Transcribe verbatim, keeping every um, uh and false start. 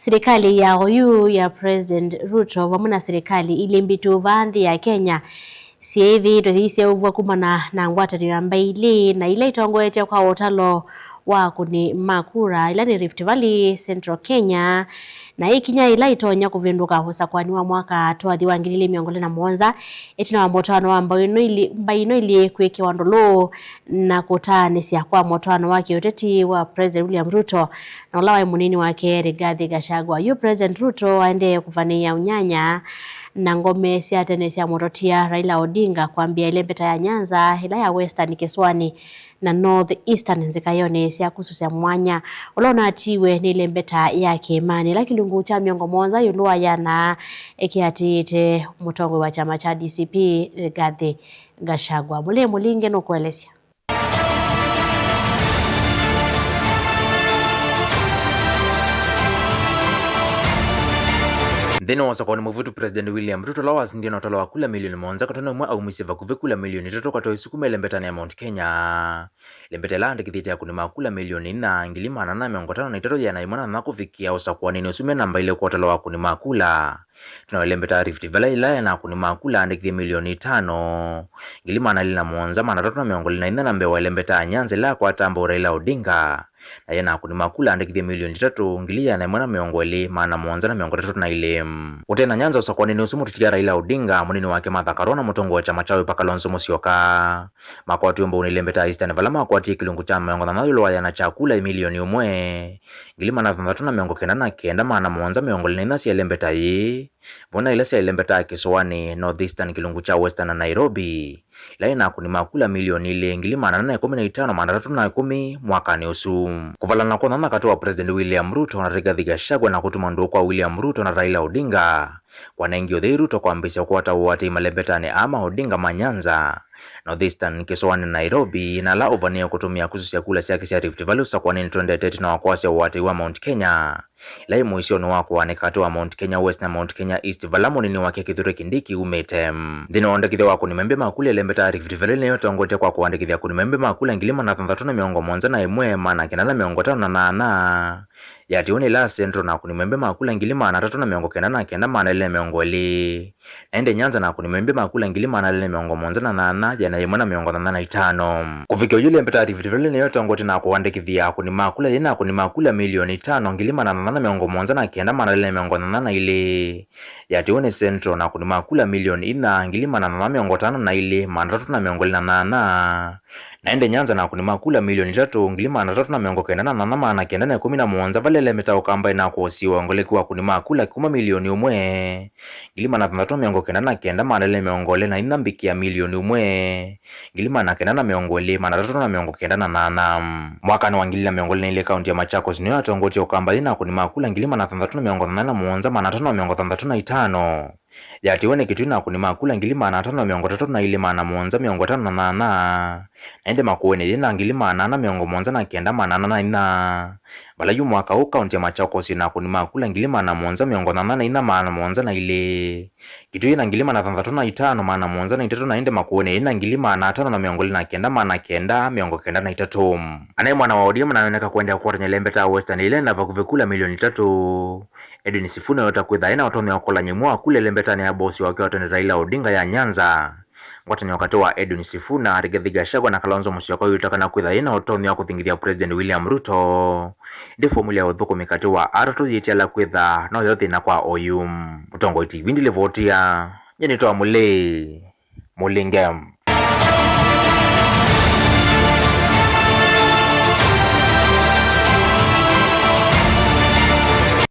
Silikalĩ ya oyu ya President Ruto vamwe na silikalĩ ilĩ mbĩtu vaa nthĩ ya Kenya syĩthĩĩtwe iiseũvw'a kumana na ngwatanĩo ya mbaĩ ilĩ, na ila itongoetye kwa ũtalo wa akũni ma kura, ila nĩ Rift Valley, Central Kenya, na ikinya ila itonya kũvĩndũka ũsakũani wa mwaka twathi wa ngili ilĩ mĩongo ĩlĩ na mũonza, ĩtina wa mũtwaano wa mbaĩ ino ilĩ, mbaĩ ino ilĩ kwĩkĩwa ndũlũ na kũtaanĩsya kwa mũtwaano wa kĩũteti wa President William Ruto na ũla waĩ mũnini wake Rigathi Gachagua. Yu President Ruto aendee kũvanĩĩa ũnyanya na ngome sya tene sya mũtotia Raila Odinga kwambĩa ĩlembeta ya Nyanza, ĩla ya Western kĩsũanĩ, na North Eastern nzĩkaĩonĩ sya kũsusya mwanya, ũla ũnatiiwe nĩ ĩlembeta ya Kĩĩmanĩ, ĩla kĩlungu kya mĩongo mũonza ĩũlũ wa ĩana kĩatĩĩte mũtongoi wa kyama kya D C P Rigathi Gachagua. Mũlei Mũlinge nũkũelesya. Nthĩnĩ wa ũsakũani mũvĩtu, President William Ruto, ũla wasindie na ũtalo wa kula milioni mũonza katano ĩmwe, aumisye vakuvĩ kula milioni itatũ katano ĩsu kuma ĩlembetanĩ ya Mount Kenya. Ĩlembeta ĩla andĩkĩthĩte akũni ma kula milioni inya, ngili maana ana mĩongo ĩtano na itatũ, ĩana ĩmwe na nana kũvikĩa ũsakũanĩnĩ ũsu me namba ilĩ kwa ũtalo wa akũni ma kula. Tena ĩlembeta ya Rift Valley ĩla yĩ na akũni ma kula andĩkĩthye milioni itano, ngili maana elĩ na mũonza, maana atatũ na mĩongo ĩlĩ na inya, na mbee wa ĩlembeta ya Nyanza ĩla yakwataa mbau Raila Odinga, na yĩ na akũni ma kula andĩkĩthye milioni itatũ, ngili ĩana ĩmwe na mĩongo ĩlĩ, maana mũonza na mĩongo ĩtatũ na ilĩ. Ũte na Nyanza ũsakũanĩnĩ ũsu, mũtetia Raila Odinga, mũnini wake Martha Karua, na mũtongoi wa kyama kya Wiper Kalonzo Musyoka makwatiwe mbau nĩ ĩlembeta ya Eastern, vala makwatie kĩlungu kya mĩongo thanthatũ ĩũlũ wa ĩana kya kula milioni ĩmwe, ngili maana thanthatũ na mĩongo kenda na kenda, maana mũonza mĩongo ĩlĩ na inya sya ĩlembeta yĩĩ, vamwe na ila sya ĩlembeta ya kĩsũanĩ, North Eastern, kĩlungu kya Western na Nairobi, ila yĩ na akũni ma kula milioni ilĩ, ngili maana ana na ĩkũmi na itano, maana atatũ na ĩkũmi mwakanĩ ũsu. Kũvalana kwa ũnyanya katĩ wa President William Ruto na Rigathi Gachagua na kũtuma ndũũ kwa William Ruto na Raila Odinga kwanengie ũthei Ruto kwambĩĩsya kũkwata ũatĩĩi malembetanĩ aa ma Odinga ma Nyanza, North Eastern, kĩsũanĩ Nairobi, na ala ũvanĩe kũtũmĩa kũsusya kula syake sya Rift Valley ũsakũanĩnĩ tũendete ĩtina wa kwasya ũatĩĩi wa Mount Kenya, ĩla yĩ mũisyonĩ wa kũaanĩka katĩ wa Mount Kenya West na Mount Kenya East, vala mũnini wake Kithure Kindiki umĩte. Nthĩnĩ wa ũandĩkĩthya wa akũni ma mbee ma kula, ĩlembeta ya Rift Valley nĩyo ĩtongoetye kwa kũandĩkĩthya akũni ma mbee ma kula ngili maana thanthatũ na mĩongo mũonza na ĩmwe, maana kenda na mĩongo ĩtano na nana. Yatĩwe nĩ ĩla ya Central na akũni ma mbee ma kula ngili maana atatũ na mĩongo kenda na kenda, maana elĩ na mĩongo ĩlĩ. Na ĩndĩ Nyanza na akũni ma mbee ma kula ngili maana elĩ na mĩongo mũonza na nana, ĩana ĩmwe na mĩongo thanthatũ na itano. Kũvikĩa oyu, ĩlembeta ya Rift Valley nĩyo ĩtongoetye na kũandĩkĩthya akũni ma kula yĩ na akũni ma kula milioni itano, ngili maana thanthatũ na mĩongo mũonza na kenda, maana elĩ na mĩongo thanthatũ na ilĩ. Yatĩwe nĩ Central na akũni ma kula milioni inya, ngili maana thanthatũ na mĩongo ĩtano na ilĩ, maana atatũ na mĩongo ĩlĩ na nana. Na ĩndĩ Nyanza na akũni ma kula milioni itatũ, ngili maana atatũ na mĩongo kenda na nana, maana kenda na ĩkũmi na mũonza, vala ĩlembeta ya Ũkamba ĩna kũsĩ wongeleku wa akũni ma kula kuma milioni ũmwe, ngili maana thanthatũ na mĩongo kenda na kenda, maana elĩ na mĩongo ĩlĩ na inya, mbikĩa milioni ũmwe, ngili maana kenda na mĩongo ĩlĩ, maana atatũ na mĩongo kenda na nana. Mwakanĩ wa ngili na mĩongo ĩlĩ na ilĩ, kaunti ya Machakos nĩyo yatongoetye Ũkamba yĩ na akũni ma kula ngili maana thanthatũ na mĩongo thanthatũ na mũonza, maana atano na mĩongo thanthatũ na itano. Yatĩwe nĩ Kitui na akũni ma kula ngili maana atano na mĩongo ĩtatũ na ilĩ, maana mũonza mĩongo ĩtano na nana. Na ĩndĩ Makueni yĩ na ngili maana ana mĩongo mũonza na kenda, maana ana na inya. Vala yu mwaka ũũ, kaunti ya Machakos yĩ na akũni ma kula ngili maana mũonza mĩongo nyanya na inya, maana mũonza na ilĩ. Kitui yĩ na ngili maana thanthatũ na itano, maana mũonza na itatũ, na ĩndĩ Makueni yĩ na ngili maana atano na mĩongo ĩlĩ na kenda, maana kenda mĩongo kenda na itatũ. Anaĩ mwana wa O D M na ayoneka kũendeea kũkwatany'a ĩlembeta ya Western ĩla yĩ na vakuvĩ kula milioni itatũ. Edwin Sifuna eyota kwĩtha ena ũtonyi wa kũkolany'a ĩmwe wa kula ĩlembetanĩ ya bosi wake wa tene Raila Odinga ya Nyanza. Ngwatanĩo katĩ wa Edwin Sifuna, Rigathi Gachagua na Kalonzo Musyoka yũtw'ĩkana kwĩtha yĩ na ũtonyi wa kũthingithya President William Ruto. Ĩndĩ fomula ya ũthũkũmi katĩ wa atatũ yĩtiala kwĩtha no yo thĩna kwa oyu. Mũtongoi T V ndilivotia, nyie nĩtawa Mũlei Mũlinge.